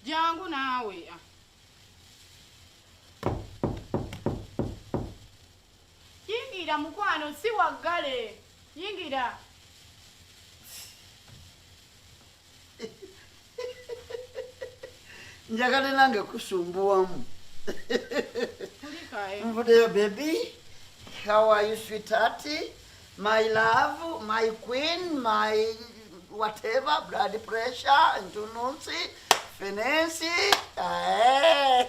Jangu naawe. Ah. Yingira mukwano, si waggale. Yingira. Njagala nange kusumbuwamu. Nvuddeyo baby. How are you sweetheart? My love, my queen, my whatever, blood pressure, ntununsi, finensi. Eh.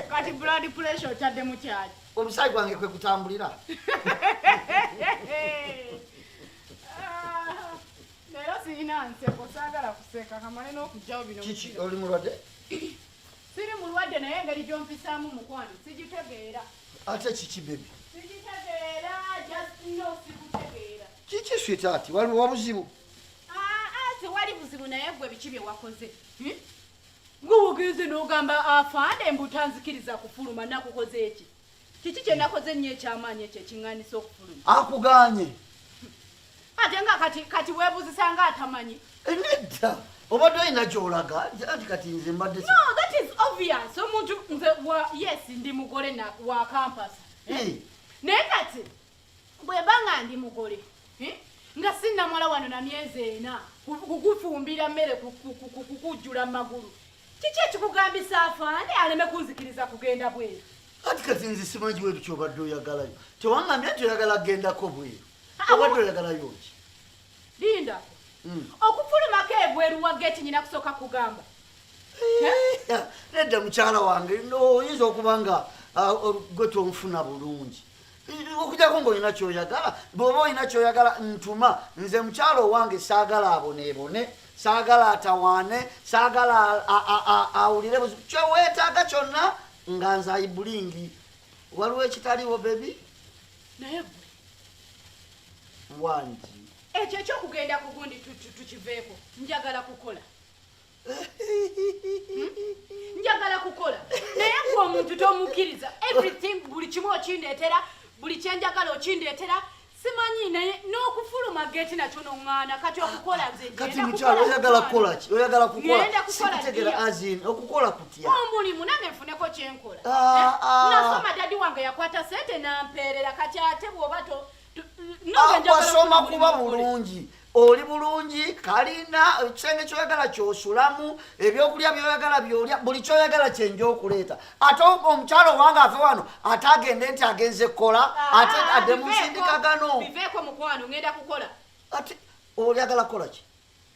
Kati blood pressure otadde mu kyaki? Omusaayi gwange kwe kutambulira. Ah, leero sirina nseko, saagala kuseka, kamale n'okugyawo bino. Kiki, oli mulwadde? Siri mulwadde, naye engeri gy'ompisaamu mukwano sigitegeera. Ate kiki baby? Sigitegeera, just no, sikutegeera. Kiki sweetheart, waliwo obuzibu? Ah, ah, tewali buzibu, naye gwe biki bye wakoze? Hmm? Gwe wogenze n'ogamba afande mbu tanzikiriza kufuluma, nakukoze eki? Kiki kye nakoze ennyo ekyamaanyi ekyo ekiŋŋaanisa okufuluma? Akuganye? Ate nga kati weebuzisa nga atamanyi. Eh, nedda, obadde olina gy'olaga anti kati nze mbadde No, that is obvious. Omuntu nze wa, yes, ndi mugole na wa campus. Eh, Naye kati bweba nga ndi mugole, eh, nga sinnamala wano na myezi 4 kukufumbira mmere, kukujjula magulu, kiki ekikugambisa afande aleme kunzikiriza kugenda bweru? Ati kati nze simanyi bweru kyobadde oyagalayo. Tewaŋŋambye nti oyagala kugendako bweru. Ah, Obadde oyagalayo ki? Linda. Okufulumako ebweru wa geti nyina kusooka kugamba? Eh, nedda mukyala wange, no, oyinza okuba nga gwe tonfuna bulungi. Eh, okujjako ng'olina kyoyagala. Bw'oba olina kyoyagala ntuma. Nze mukyala owange saagala aboneebone, saagala atawaane, saagala awulire buzibu. Kyeweetaaga kyonna nga nze ayibulingi. Waliwo ekitaliwo baby? Naye gwe Wangi. Ekyo ekyokugenda ku gundi tukiveeko. Njagala kukola. Njagala kukola, naye gwe omuntu tomukkiriza. Everything, buli kimu okindeetera, buli kyenjagala okindeetera, simanyi, naye n'okufuluma geti nakyo noŋŋaana. Kati okukola nze Kati ngenda mukyalo, kukola, oyagala mukwano. kukola ki? Oyagala kukola? Ngenda kukola, Sikutegera. dear. Azin okukola kutya? Omulimu, nange nfuneko kyenkola. Ah, Eh, ah. nasoma, daddy wange yakwata sente nampeerera. Kati ate bw'oba nange Ah, njagala wasoma kufuna kuba mulimu nkole. bulungi, oli bulungi, kalina ekisenge kyoyagala kyosulamu, ebyokulya byoyagala byolya, buli kyoyagala kyenja okuleeta. Ate omukyalo owange ave wano ate agende nti agenze kukola, ate Ah, adde mu biveeko, nsindikagano. Biveeko mukwano, ngenda kukola. Ate oyagala kukola ki?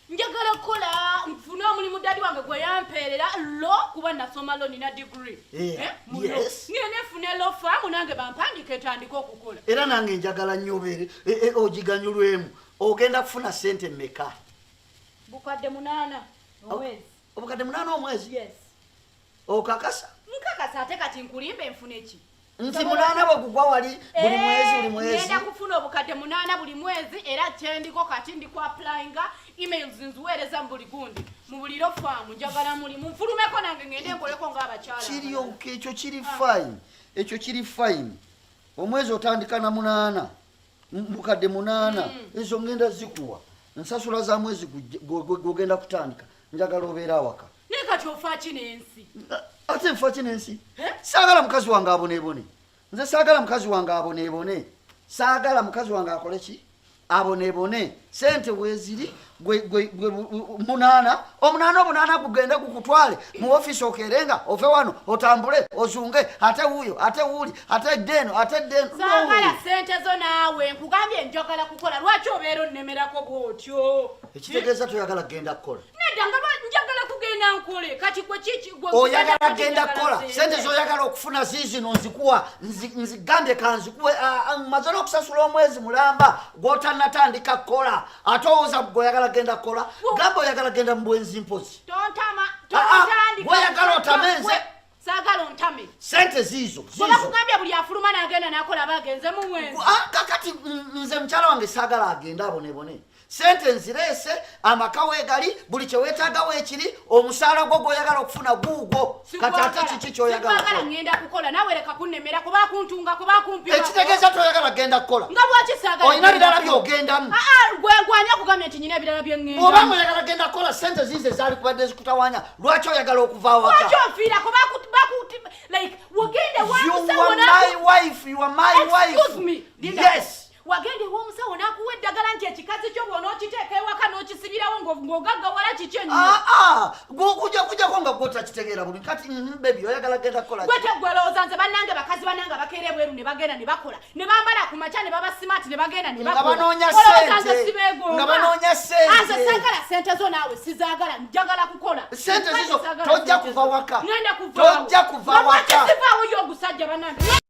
Njagala kukola, nfune omulimu daddy wange gwe yampeerera law, kuba nasoma law, nina degree. Eh, mu law. Ngende nfune law firm nange bampandike ntandike okukola. Era nange njagala nnyo obeere ogiganyulwemu. Ogenda kufuna sente mmeka? 800 omwezi. 800 omwezi? Yes. Okakasa? Nkakasa. Ate kati nkulimbe nfune ki? Nti 800 bwe gugwa wali buli mwezi, buli mwezi? Ngenda kufuna 800 buli mwezi, era kyendiko kati ndi ku applyinga emails, nziweereza mu buli gundi, mu buli law firm. Njagala mulimu, nfulumeko nange ngende nkoleko ng'abakyala. Kiri okay, ekyo kiri fine, ekyo kiri fine. Omwezi otandika na 800, 800. Ezo ngenda zikuwa nsasula za mwezi gwogenda kutandika. Njagala obeera awaka. Naye kati ofa ki n'ensi? Ate nfa ki n'ensi? Eh? Saagala mukazi wange aboneebone. Nze saagala mukazi wange aboneebone, saagala mukazi wange akole ki, aboneebone. Sente weeziri, gwe 800, omunaana, omunaana gugende gukutwale mu ofiisi, okerenga ove wano otambule ozunge, ate wuuyo, ate wuuli, ate ddeeno, ate ddeeno. No. Saagala sente zo naawe. Nkugambye njagala kukola. Lwaki obeera onnemerako bw'otyo? Ekitegeeza toyagala kugenda kukola? Nedda, nga njagala kugenda nkole. Kati gwe kiki gwe? Oyagala kati genda njagala kukola. Sente zoyagala okufuna ziizino, nzikuwa. Nzigambye kanzikuwe. Maze n'okusasula omwezi mulamba gw'otannatandika kukola. Ate owooza gwe oyagala genda kukola? Gamba oyagala genda mu bwenzi mpozi. Tontama. Ah, ah, Tontandika. Gw'oyagala otame nze. Saagala ontame. Sente ziizo. Bwe bakugambye buli afuluma n'agenda n'akola aba agenze mu bwenzi. Ah, kakati nze mukyala wange saagala agende abonebone. Sente nzireese, amaka weegali, buli kye weetaaga weekiri, omusaala gwo gw'oyagala okufuna guugwo. Kati ate kiki ky'oyagala? Sikwagala, ŋŋenda kukola. Naawe leka kunnemera, kuba kuntunga, kuba kumpima. Ekitegeeza toyagala genda kukola? Nga lwaki saagala? Olina birala by'ogendamu? Ah, ah, gwe gwani akugambye nti nyina ebirala bye ŋŋendamu? Bw'oba nga oyagala genda kukola, sente ziizo ezaali kubadde zikutawaanya, lwaki oyagala okuva awaka? Lwaki onfiirako? Like wagenda You wamusawo are my wife, you are my wife. Excuse me. Linda. Yes. Wagenda ew'omusawo n'akuwa eddagala nti ekikazi kyo bw'onookiteeka ewaka n'okisibirawo ng'ogaggawala, kiki ennyo? Ah, ah, kujjako nga gwotakitegeera bulungi. Kati baby, oyagala genda kukola ki? Gwe tegwelowooza nze bannange, bakazi bannange abakeera ebweru ne bagenda ne bakola ne bambala ku makya ne baba smart ne bagenda ne Nga bakola. banoonya Olowooza nze ssente. sibeegomba? Nga banoonya ssente. Ah, nze saagala ssente zo, naawe sizaagala, njagala kukola. Ssente Lwaki zizo, saagala tojja ssente kuva zo? waka. Ngenda kuvaawo. Tojja kuva Nga lwaki waka. sivaawo yo ogusajja bannange?